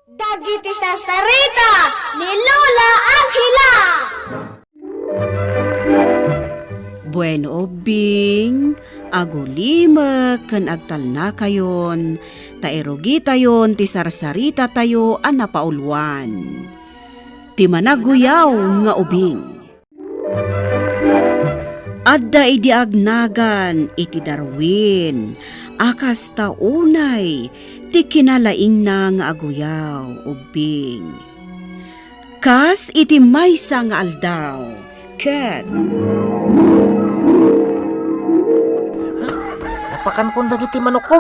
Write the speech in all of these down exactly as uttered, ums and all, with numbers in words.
Dagiti sarsarita ni Lola Angela. Bueno, ubbing, agulimek ken agtalnakayon, ta irugitayon ti sarsaritatayo a napauluan. Ti managguyaw nga ubing. Adda idi agnagan iti Darwin a kasta unay ti kinalaingna nga aguyaw, ubbing. Kas iti maysa nga aldaw, ket napakankon dagiti manokko.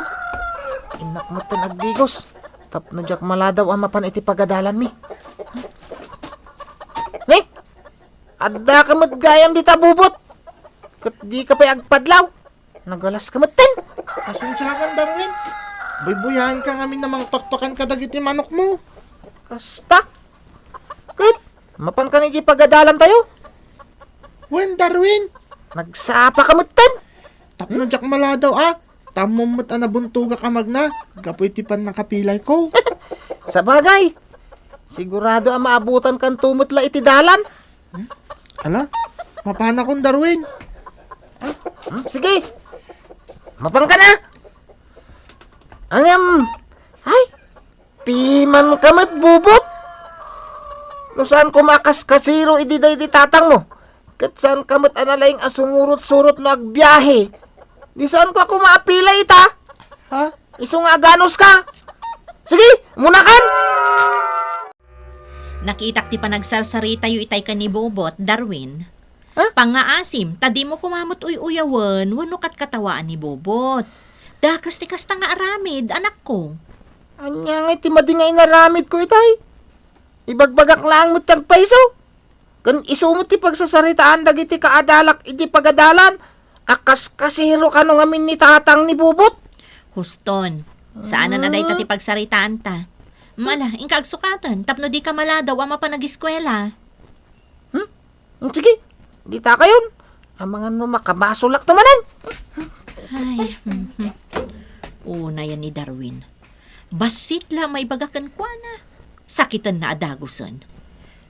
Innak metten agdigos tapno diak maladaw a mapan iti pagadalanmi. Ni, addaka met gayam dita, Bubot. Ket dika pay agpadlaw. Nagalas ka metten. Pasensiakan, Darwin. Buybuyaen ka ngamin a mangpakpakan kadagiti manokmo. Kasta? Ket, mapan ka ni di pagadalan tayo? Wen, Darwin. Nagsapa ka metten. Tapno diak maladaw a, ta ammom met a nabuntogak a magna, gapu iti pannakapilayko. Sabagay, sigurado a maabutan kanto met la iti dalan. Ala, mapanakon, Darwin. Hmm, sige, mapan ka na. Ngem, ay, piman ka met, Bubot. No saan koma a kaskasero idi daydi tatangmo, ket saan ka met a nalaing a sumurot-surot no agbiahe, di saan ka koma a pilay ita. Ha? Isu nga aganus ka. Sige, umuna kan. Nakitak ti panagsarsaritayo itay ken ni Bobot, Darwin. Ha? Pangngaasim, ta dimo koma met uy-uyawen wenno katkatawaan ni Bobot. Dakes ti kasta nga aramid, anakko. Ania ngay ti madi nga inaramidko itay? Ibagbagak laeng met ti agpayso. Ken isu met ti pagsasaritaan dagiti kaadalak iti pagadalan a kaskasero kano ngamin ni tatang ni Bubot. Huston, saanen a dayta ti pagsaritaanta. Mala, inka agsukaten tapno dika maladaw a mapan agiskuela. Hmm? Hmm, sige, dita kayon. Amangan no makabasolakto manen. Ay, mhm. Unayen ni Darwin. Bassit la maibaga kenkuana. Sakitenna a dagusen.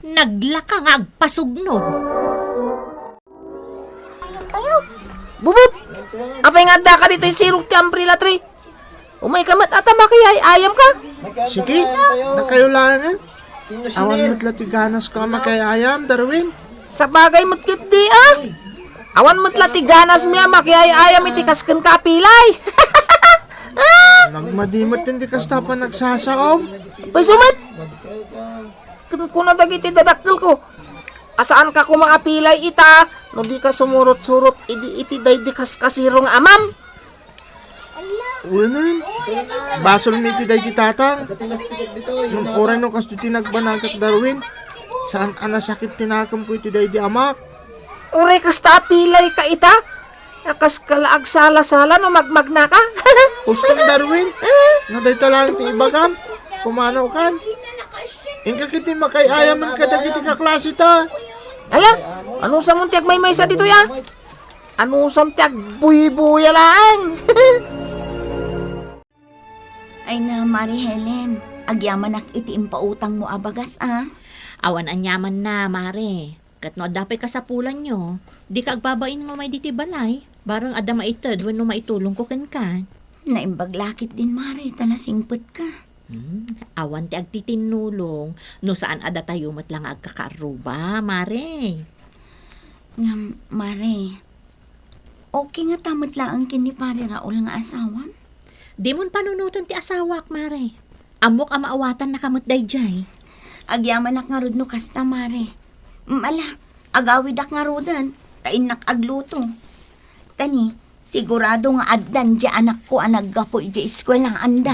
Naglaka nga agpasugnod. Bubot! Apay nga addaka ditoy sirok ti umbrella tree? Umayka met a ta makiay-ayamka. Sige, dakayo laengen. Awan met la ti ganasko a makiay-ayam, Darwin. Sabagay met ketdi, a. Awan met la ti ganasmi a makiay-ayam iti kas kenka a pilay. Nagmadi met ti kasta a panagsasaom. Pay isu met. Ken kuna dagiti dadakkelko a saanka koma a pilay ita no dika sumurot-surot idi iti daydi kaskasero nga amam. Wenen, basolmi iti daydi tatang. Ngem uray no kastoy ti nagbanagak, Darwin, saan a nasakit ti nakemko iti daydi amak. Uray kasta a pilayka ita, a kaska la agsala-sala no magmagnaka. Huston, Darwin, no dayta laeng ti ibagam, pumanaw kan. Inka ketdi makiay-ayamen kadagiti kaklaseta. Ala, anusam ti agmaymaysa ditoy, a? Anusam ti agbuybuya laeng? Ay na, Mari Helen, agyamanak iti impautangmo a bagas, a. Awan aniamanna, Mare. Ket no adda pay kasapulanyo, dika agbabain nga umay ditoy balay, bareng adda maited wenno maitulongko kenka. Naimbag la ketdin, Mare, ta nasingpetka. Hmm, awan ti agtitinnulong no saan a datayo met la nga agkakaarruba, Mare. Ngem, Mare, okay ngata met laeng ken ni Pare Raul nga asawam? Dimon panunoten ti asawak, Mare. Ammok a maawatannaka met daydiay. Agyamanak ngarud no kasta, Mare. Mm, ala, agawidak ngaruden, ta innak agluto. Ta ni, sigurado nga addan diay anakko a naggapu idiay eskuelaanda.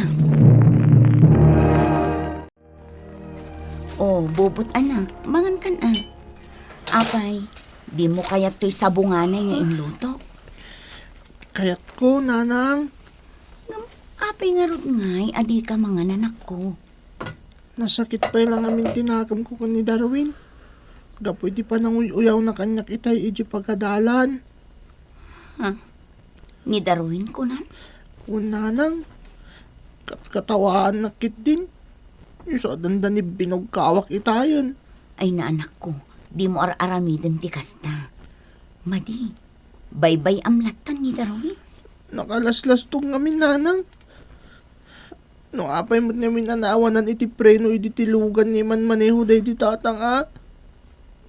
O, Bubot anak, mangan kan a. Apay, dimo kayat toy sabunganay nga inluto? Kayatko, nanang. Ngem, apay ngarud ngay a dika mangan, anakko? Nasakit pay la ngamin ti nakemko ken ni Darwin. Gapu iti pananguy-uyawna kaniak itay idiay pagadalan. Ha? Ni Darwin, kunam? Wen, nanang, katkatawaannak ketdin. Isu a dandani binugkawak itayen. Ay na, anakko, dimo ar-aramiden ti kasta. Madi, baybay-am lattan ni Darwin. Nakalaslastog ngamin, nanang. No apay met ngamin a naawanan iti preno idi ti lugan nga imanmaneho daydi tatang a.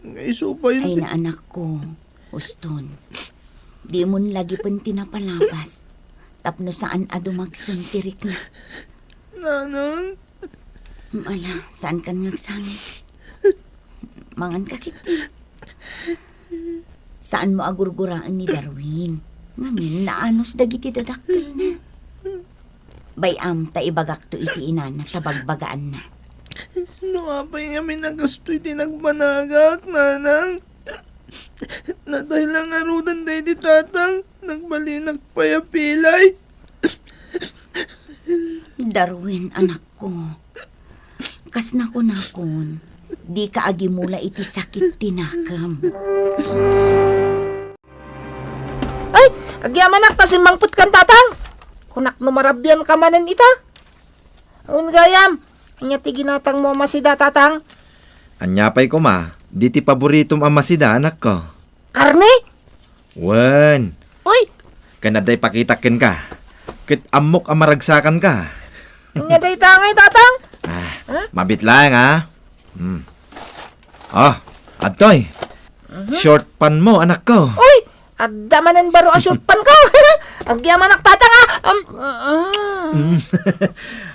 Nga isu pay Ay ti na, anakko, uston. Dimon lagipen ti napalabas. Tapno saan a dumagsen ti rikna. Nanang? Ala, saankan nga agsangit. Manganka ketdi. Saanmo a gurguraen ni Darwin. Ngamin, naanus dagiti dadakkelna. Bay-am ta ibagakto iti inana ta bagbagaanna. No apay ngamin a kastoy ti nagbanagak, nanang. Natay la ngaruden daydi tatang, nagbalinak pay a pilay. Darwin, anakko, kas nakunakon, dika agimula iti sakit ti nakem. Ay, agyamanak ta simmangpetkan, tatang. Kunak no marabianka manen ita. Wen gayam, ania ti ginatangmo a masida, tatang? Ania pay koma, di ti paboritom a masida, anakko? Karne? Wen. Uy! Ken adda ipakitak kenka. Ket ammok a maragsakanka. Ania dayta ngay, tatang? Ah, Ha? mabit laeng, ha? Hmm. Oh, adtoy. Mhm. Short pant mo, anakko. Uy! Adda manen baro a short pant ko. Agyamanak, tatang, ah. Um, mm. Mm.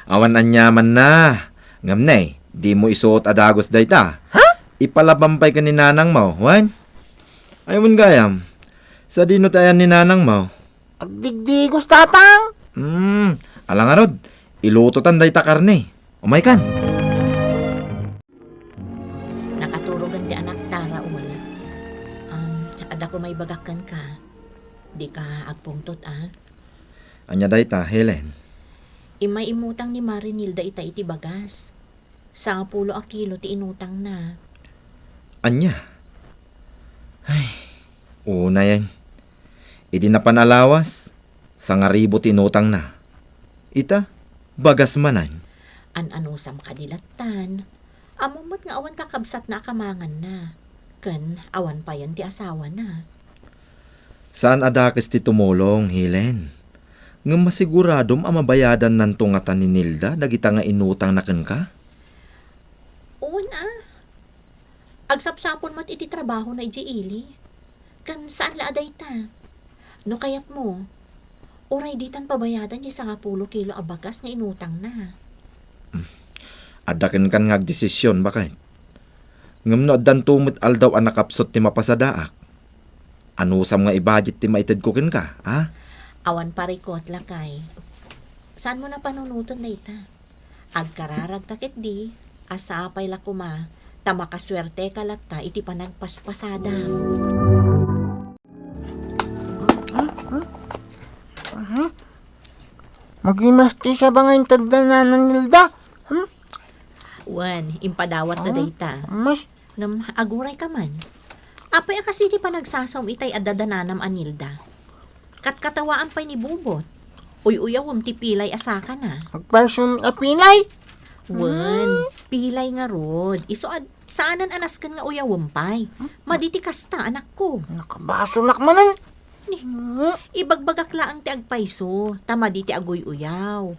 Awan aniamanna. Ngem ne, dimo isuot a dagus dayta. Ha? Ipalabam pay ken ni nanangmo, wen? Ay, wen gayam. Sadino ti ayan ni nanangmo? Agdigdigos, tatang. Hmm, ala ngarud, ilutotan dayta karne. Umaykan. Nakaturogen ti anakta, Raul. Um, adda koma ibagak kenka. Dika agpungtot, a. Ania dayta, Helen? Immay immutang ni Marinilda ita iti bagas. Sangapulo a kilo ti inutangna. Ania? Ay, unayen. Idi napan a lawas, sangaribu ti inutangna. Ita, bagas manen. An-anusam kadi lattan. Ammom met nga awan kakabsatna a kamanganna. Ken awan payen ti asawana. Saan a dakes ti tumulong, Helen. Ngem masiguradom a mabayadannanto ngata ni Nilda dagita nga inutangna kenka? Wen a. Agsapsapul met iti trabahona idiay ili. Ken saan la a dayta. No kayatmo, uray ditan pabayadan ti sangapulo kilo a bagas nga inutangna. Hmm. Adda kenkan nga agdesision, baket. Ngem no addanto met aldaw a nakapsut ti mapasadaak, anusam nga ibudget ti maitedko kenka, a? Awan parikot, lakay. Saanmo napanunoten dayta? Agkararagta ketdi a sapay la koma ta makasuerteka latta iti panagpaspasadam. Aha. Magimastisa ba nga intedda ni Nana Nilda? Hmm? Wen, impadawatda Ah, dayta. Mas Ngem agurayka man. Apay a kas iti panagsasaom itay adda da nanam a Nilda? Katkatawaan pay ni Bubot. Uy-uyawem ti pilay a sakana. Agpayso a pilay? Wen, Hmm. pilay ngarud. Isu a saanen a nasken nga uyawem pay. Madi ti kasta, anakko. Nakabasolak manen. Ni, Hmm. ibagbagak laeng ti agpayso, ta madi ti aguy-uyaw.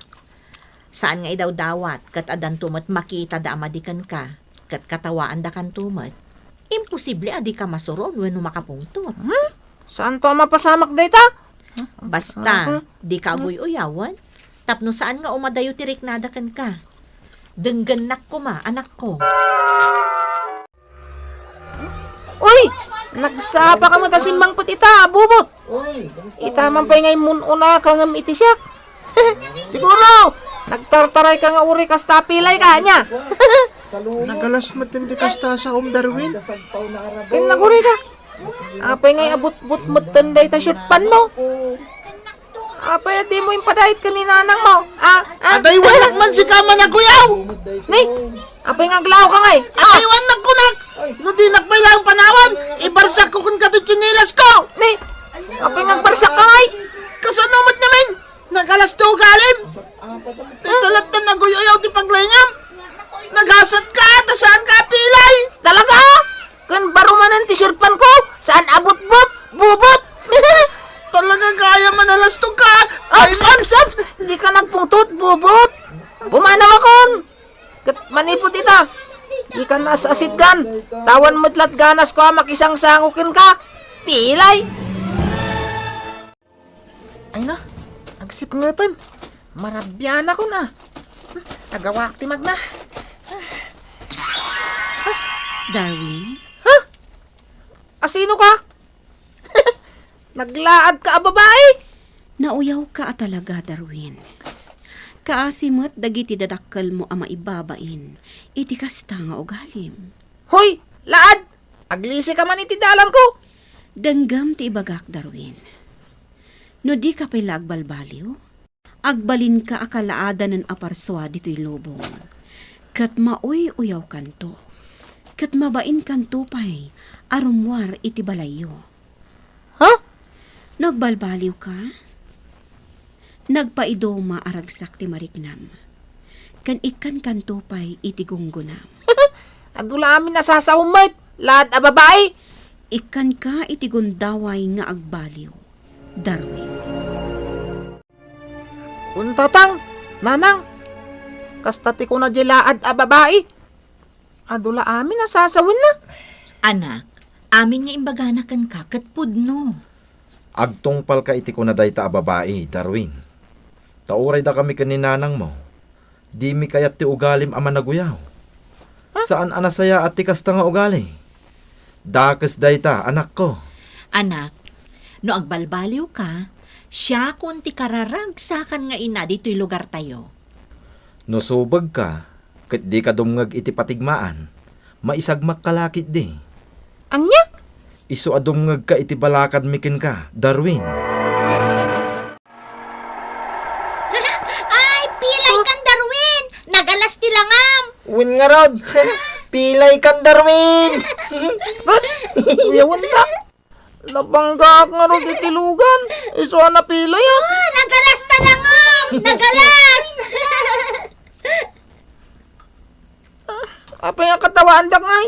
Saan nga idawdawat, ket addanto met makitada a madi kenka, ket katawaandakanto met. Imposible a dika masuron wenno makapungtot. Hmm? Saanto a mapasamak dayta? Basta, Ah. dika aguy-uyawen, tapno saan nga umadayo ti riknada kenka. Denggennak koma, anakko. Uy! Nagsapaka met a simmangpet ita, Bubot. Ita man pay nga immun-unaka ngem iti siak. Siguro, nagtartarayka nga uray kasta a pilayka, ania? Nagalas met ti kasta a saom, Darwin. Ken nagurayka. Apay nga abutbut metten dayta short pant mo? Apay a dimo impadayet ken ni nanang mo? Ah, ah. Adaywannak man sika a managuyaw! Ni, apay nga aglawka ngay? Ah! Adaywannak kunak! No dinak pay laeng panawan, ibarsak ko kenka ti tsinelas ko! Ni, apay nga agbarsak ka ngay? Kasano met ngamin? Nagalas ti ugalim! Dayta latta naguy-uyaw ti paglaingam! Ikan as-asidkan, tawan met lat ganas ko a makisangsango kenka. Pilay! Ay na, agsip ngeten. Marabianakon a. Agawak ti magna. Darwin? Asino ka? Naglaad ka a babai? Nauyaw ka a talaga, Darwin. Kaasi met dagiti dadakkelmo a maibabain iti kasta nga ugalim. Hoy, laad! Aglisi ka man iti dalan ko! Denggem ti ibagak, Darwin. No di ka pay la agbalbaliw, agbalinka a kalaadanen a parsua ditoy lubong. Ket mauy-uyawkanto. Ket mabainkanto pay a rummuar iti balayyo. Ha? No agbalbaliwka, nagpaiduma a ragsak ti mariknam. Ken ikkankanto pay iti gunggonam. Adu la amin a sasawem met, laad a babai! Ikkanka iti gundaway nga agbaliw, Darwin. Wen, Tatang, Nanang, kasta ti kuna diay laad a babai. Adu la amin a sasawenna. Anak, amin nga imbagana kenka ket pudno. Agtungpalka iti kuna dayta a babai, Darwin. Ta uray dakami ken ni nanangmo, dimi kayat ti ugalim a managuyaw. Saan a nasayaat ti kasta nga ugali. Dakes dayta, anakko. Anak, no agbalbaliwka, siakon ti kararagsakan nga ina ditoy lugartayo. No subegka, ket dika dumngeg iti patigmaan, maisagmakka la ketdi. Ania? Isu a dumngegka iti balakadmi kenka, Darwin. Ay, pilay kan, Darwin! Nagalas ti langam! Wen ngarud, pilay kan, Darwin! Uyawen ka! Nabanggaak ngarud iti lugan. Isu a napilayak. Ah, nagalas ta langam! Nagalas! Apay nga katawaandak ngay?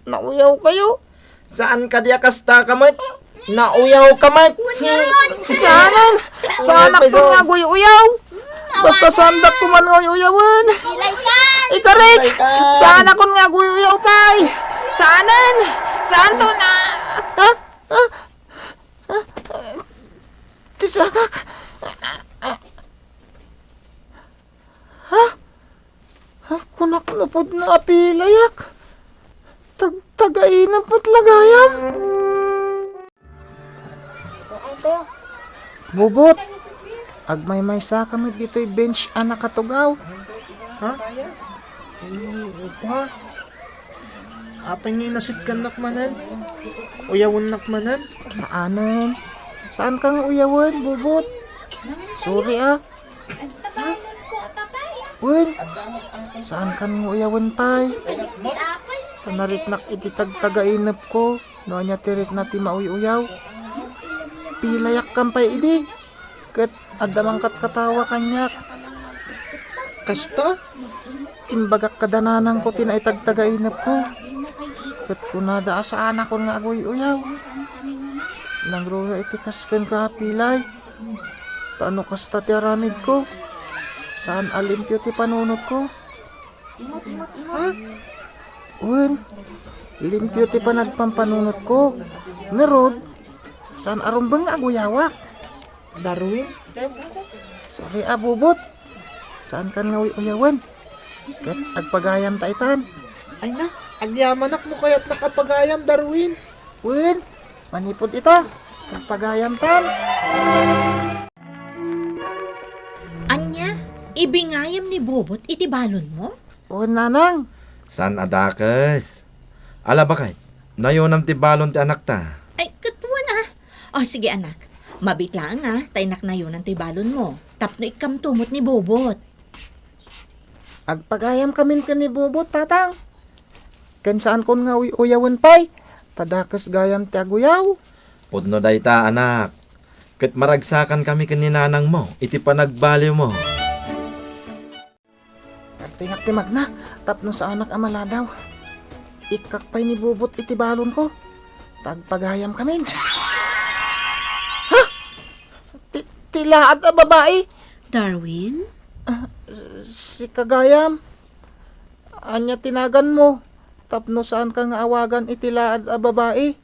Nauyaw kayo. Saan kadi a kasta ka met? Nauyaw ka met. Saanen? Saanak nga aguy-uyaw. Basta saandak ko man nga uy-uyawen. Ikarik! Saanakon nga aguy-uyaw pay. Saanen? Saanto na? Ha? Ha? Ha? Ti sakak. Ha? Ha, kunak no pudno a pilayak. Tag-, tagainep met la gayam. Bubot, agmaymaysa ka met ditoy bench a nakatugaw. Ha? Uy, upa. Apay nga inasitkannak manen? Uyawennak manen? Saanen. Saan ka nga uyawen, Bubot? Sorry, ah. Wen, saan kan nga uyawen pay? Ta nariknak iti tagtagainepko no ania ti rikna ti mauy-uyaw. Pilayak kan pay idi, ket adda mangkatkatawa kaniak. Kasta, imbagak kada nanangko ti naitagtagainepko. Ket kunada a saanakon nga aguy-uyaw. Nangruna iti kas kenka a pilay. Ta no kasta ti aramidko, saan a limpio ti panunotko. Ha? Wen, limpio ti panagpampanunotko. Ngarud, saan a rumbeng nga aguyawak. Darwin? Sorry a, Bubot. Saan kan nga uy-uyawen. Ket agpagayam ta itan. Ay na, agyamanak no kayatnak a pagayam, Darwin. Wen, manipud ita, agpagayam tan. Ania, ibingayam ni Bobot iti balonmo? Wen, nanang. Saan a dakes? Ala, baket, nayonam ti balon ti anakta. Ay, ket wen a. O, sige, anak. Mabiit laeng a, ta innak nayonan toy balonmo. Tapno ikkamto met ni Bobot. Agpagayamkamin ken ni Bobot, tatang. Ken saankon nga uy-uyawen pay, ta dakes gayam ti aguyaw. Pudno dayta, anak. Ket maragsakankami ken ni nanangmo iti panagbaliwmo. Agtingak ti magna tapno saanak a maladaw. Ikkak pay ni Bobot iti balonko, ta agpagayamkamin. Ha? Ti, ti laad a babai? Darwin? Ah, s-, sika gayam. Ania ti naganmo tapno saanka nga awagan iti laad a babai?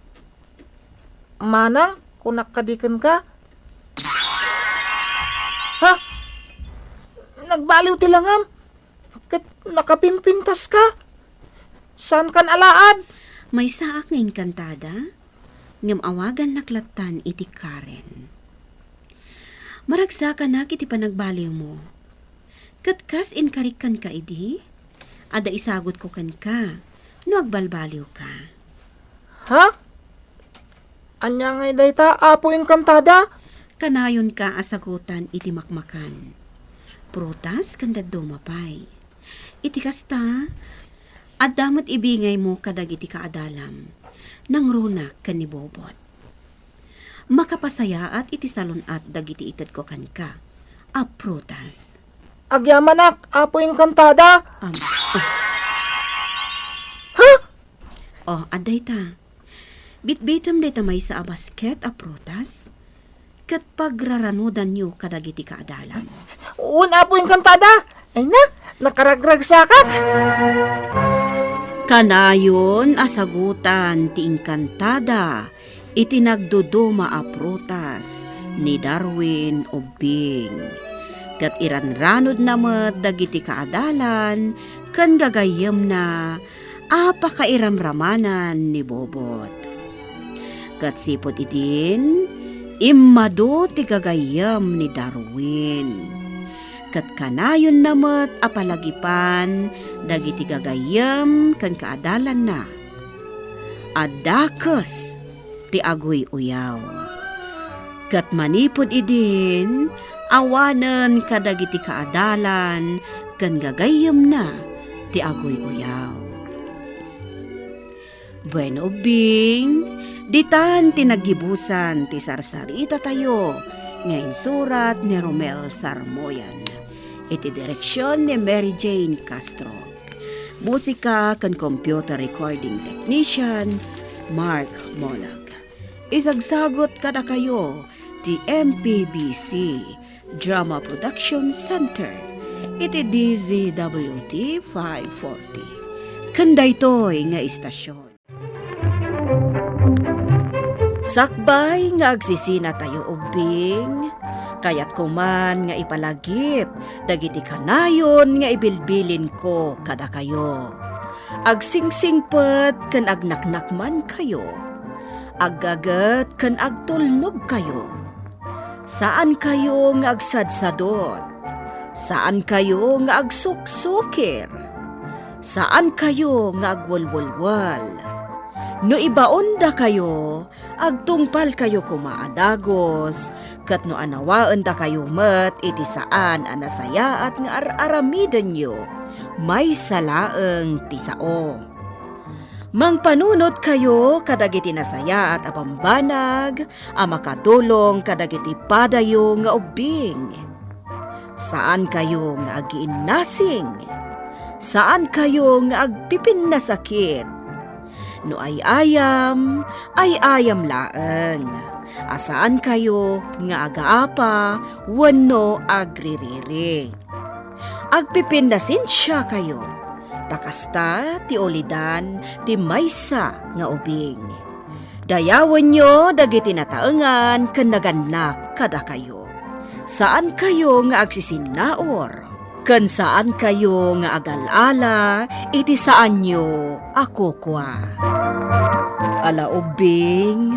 Manang, kunak kadi kenka? Ha? Nagbaliw ti langam? Ket nakapimpintaska? Saankan a laad? Maysaak nga inkantada, ngem awagannak lattan iti Karen. Maragsakanak iti panagbaliwmo. Ket kas inkarik kenka idi, adda isagutko kenka no agbalbaliwka. Ha? Ania ngay dayta, Apo Enkantada? Kanayonka a sagutan iti makmakan, prutas ken dadduma pay. Iti kasta, adda met ibingaymo kadagiti kaadalam, nangruna ken ni Bobot. Makapasayaat iti salun-at dagiti itedko kenka a prutas. Agyamanak, Apo Enkantada! Am-, ah. Ha? Oh, adda ita. Bitbitem dayta maysa a basket a prutas, ket pagraranudanyo kadagiti kaadalam. Wen, Apo Enkantada! Ay na, nakaragragsakak! Kanayon a sagutan ti Enkantada iti nagduduma a prutas ni Darwin Ubbing. Ket iranranudna met dagiti kaadalan ken gagayyemna a pakairamramanan ni Bobot. Ket sipud idin, immadu ti gagayyem ni Darwin. Ket kanayonna met a palagipan dagiti gagayyem ken kaadalanna. A dakes ti aguy-uyaw. Ket manipud idin, awanen kadagiti kaadalan ken gagayyemna ti aguy-uyaw. Bueno, Ubbing, ditan ti naggibusan ti sarsaritatayo nga insurat ni Romel Sarmoyan, iti direksion ni Mary Jane Castro. Musika ken computer recording technician, Mark Molag. Isagsagut kadakayo ti M P B C Drama Production Center iti D Z W T five forty. Ken daytoy nga istasyon. Sakbay nga agsisinatayo, Ubbing, kayatko man nga ipalagip dagiti kanayon nga ibilbilinko kadakayo. Agsingsingpet ken agnaknakmankayo. Aggaget ken agtulnogkayo. Saankayo nga agsadsadot. Saankayo nga agsuksukir. Saankayo nga agwelwelwel. No ibaondakayo, agtungpalkayo koma a dagus, ket no anawaendakayo met iti saan a nasayaat nga ar-aramidenyo, maysa laeng ti sao. Mangpanunotkayo kadagiti nasayaat a bambanag a makatulong kadagiti padayo nga ubbing. Saankayo nga agiinnasing. Saankayo nga agpipinnasakit. No ay-ayam, ay-ayam laeng. A saankayo nga agaapa wenno agririri. Agpipinnasensiakayo, ta kasta ti ulidan ti maysa nga ubing. Dayawenyo dagiti nataengan ken nagannak kadakayo. Saankayo nga agsisinnaur, ken saankayo nga agal-ala iti saanyo a kukua. Ala ubbing,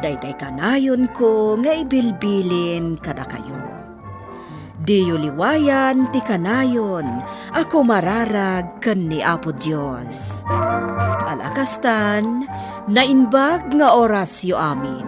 daytay kanayonko nga ibilbilin kadakayo. Diyo liwayan ti kanayon a kumararag ken ni Apo Dios. Ala kastan, naimbag nga orasyo amin.